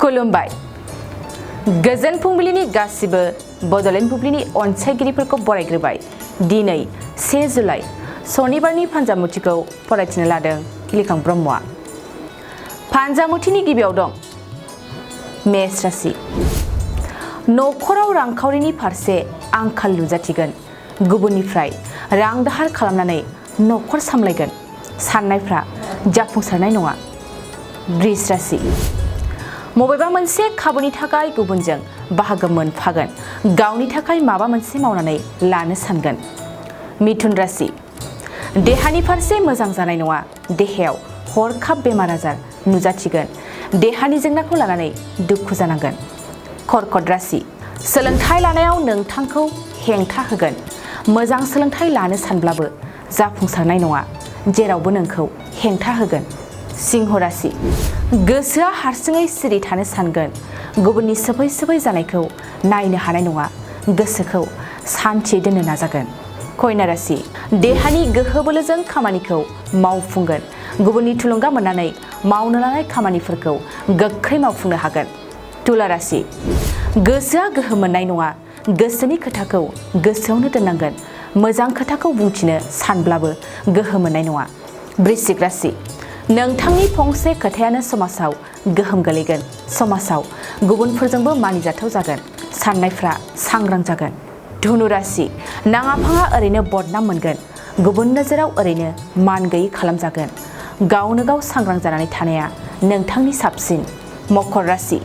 खुलुमबाय गोजोन फुंबिलिनि गासिबो बड'लेण्ड बुब्लिनि अनसायगिरिफोरखौ बरायग्रोबाय दिनै 1 जुलाइ सनिबारनि फान्जामुथिखौ फरायथिनो लादों खिलिखां ब्रह्मआ फान्जामुथिनि गिबियाव दं मेष राशि नखराव रांखावरिनि फारसे आंखाल नुजाथिगोन गुबुननिफ्राय रां दाहार खालामनानै नखर सामलायगोन साननायफ्रा जाफुंसारनाय नङा वृष राशि मबेबा मोनसे खाबुनि थाखाय गुबुनजों बाहागो मोनफागोन गावनि थाखाय माबा मोनसे मावनानै लानो सानगोन मिथुन राशि देहानि फारसे मोजां जानाय नङा देहायाव हरखाब बेमार आजार नुजाथिगोन देहानि जेंनाखौ लानानै दुखु जानांगोन कर्कट राशि सोलोंथाइ लानायाव नोंथांखौ हेंथा होगोन मोजां सोलोंथाइ लानो सानब्लाबो जाफुंसारनाय नङा जेरावबो नोंखौ हेंथा होगोन सिंह राशि गोसोआ हारसिङै सिरि थानो सानगोन गुबुननि सोफै जानायखौ नायनो हानाय नङा गोसोखौ सान्थियै दोननो नाजागोन कन्या राशि देहानि गोहो बोलोजों खामानिखौ मावफुंगोन गुबुननि थुलुंगा मोननानै मावनो लानाय खामानिफोरखौ गोख्रै मावफुंनो हागोन तुला राशि गोसोआ गोहो मोननाय नङा गोसोनि खोथाखौ गोसोआवनो दोननांगोन मोजां खोथाखौ बुंथिनो सानब्लाबो गोहो मोननाय नङा वृश्चिक राशि नोंथांनि फंसे खोथायानो समाजाव गोहोम गोलैगोन समाजाव गुबुनफोरजोंबो मानिजाथाव जागोन साननायफ्रा सांग्रां जागोन धनु राशि नाङा फाङा ओरैनो बदनाम मोनगोन गुबुन नोजोराव ओरैनो मान गैयै खालामजागोन गावनो गाव सांग्रां जानानै थानाया नोंथांनि साबसिन मकर राशि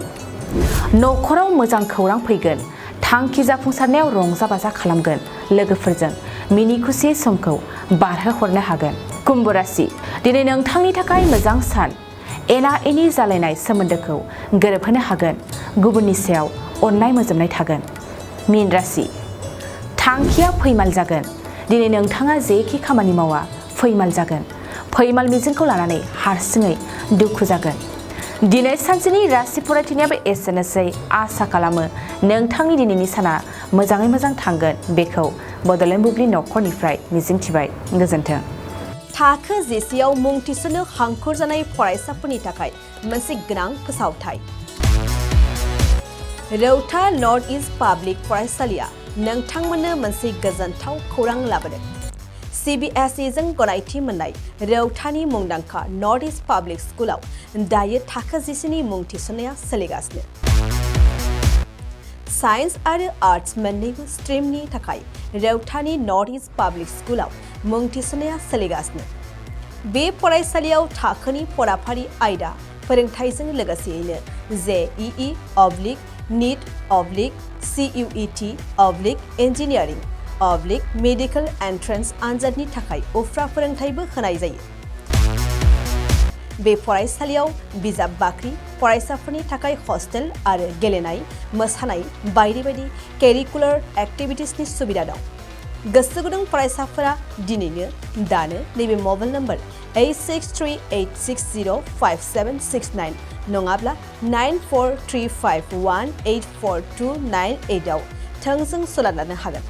नखराव मोजां खौरां फैगोन थांखि जाफुंसारनायाव रंजा बाजा खालामगोन लोगोफोरजों मिनि खुसि समखौ बारहोहरनो हागोन कुम्भ राशि दिनै नोंथांनि थाखाय मोजां सान एना एनि जालायनाय सोमोन्दोखौ गोरोबहोनो हागोन गुबुननि सायाव अननाय मोजोमनाय थागोन मीन राशि थांखिया फैमाल जागोन दिनै नोंथाङा जेखि खामानि मावा फैमाल जागोन फैमाल मिजिंखौ लानानै हारसिङै दुखु जागोन दिनै सानसेनि राशि फरायथिनायाबो एसेनोसै आसा खालामो नोंथांनि दिनैनि साना मोजाङै मोजां थांगोन बेखौ बड'लेण्ड बुब्लि नखरनिफ्राय मिजिंथिबाय गोजोन्थों थाखो जिसेआव मुं थिसननो हांखुर जानाय फरायसाफोरनि थाखाय मोनसे गोनां फोसावथाय रौता नर्थ इस्ट पाब्लिक फरायसालिया नोंथांमोननो मोनसे गोजोनथाव खौरां लाबोदों CBSE जों गनायथि मोननाय रौतानि मुंदांखा नर्थ इस्ट पाब्लिक स्कुलाव दायो थाखो जिसेनि मुं थिसननाया सोलिगासिनो साइन्स आरो आर्ट्स मोन्नैबो स्ट्रिमनि थाखाय रौतानि नर्थ इस्ट पाब्लिक स्कुलाव मुं थिसननाया सोलिगासिनो बे फरायसालियाव थाखोनि फराफारि आयदा फोरोंथाइजों लोगोसेयैनो JEE NEET CUET engineering medical entrance आनजादनि थाखाय उफ्रा फोरोंथाइबो होनाय जायो बे फरायसालियाव बिजाब बाख्रि फरायसाफोरनि थाखाय हस्टेल आरो गेलेनाय मोसानाय बायदि बायदि केरिकुलार एक्टिभिटिसनि सुबिदा दं गोसो गुदुं फरायसाफोरा दिनैनो दानो नैबे मबाइल नम्बर 8638605769 नङाब्ला 9435184298 आव थोंजों सोलाद लानो हागोन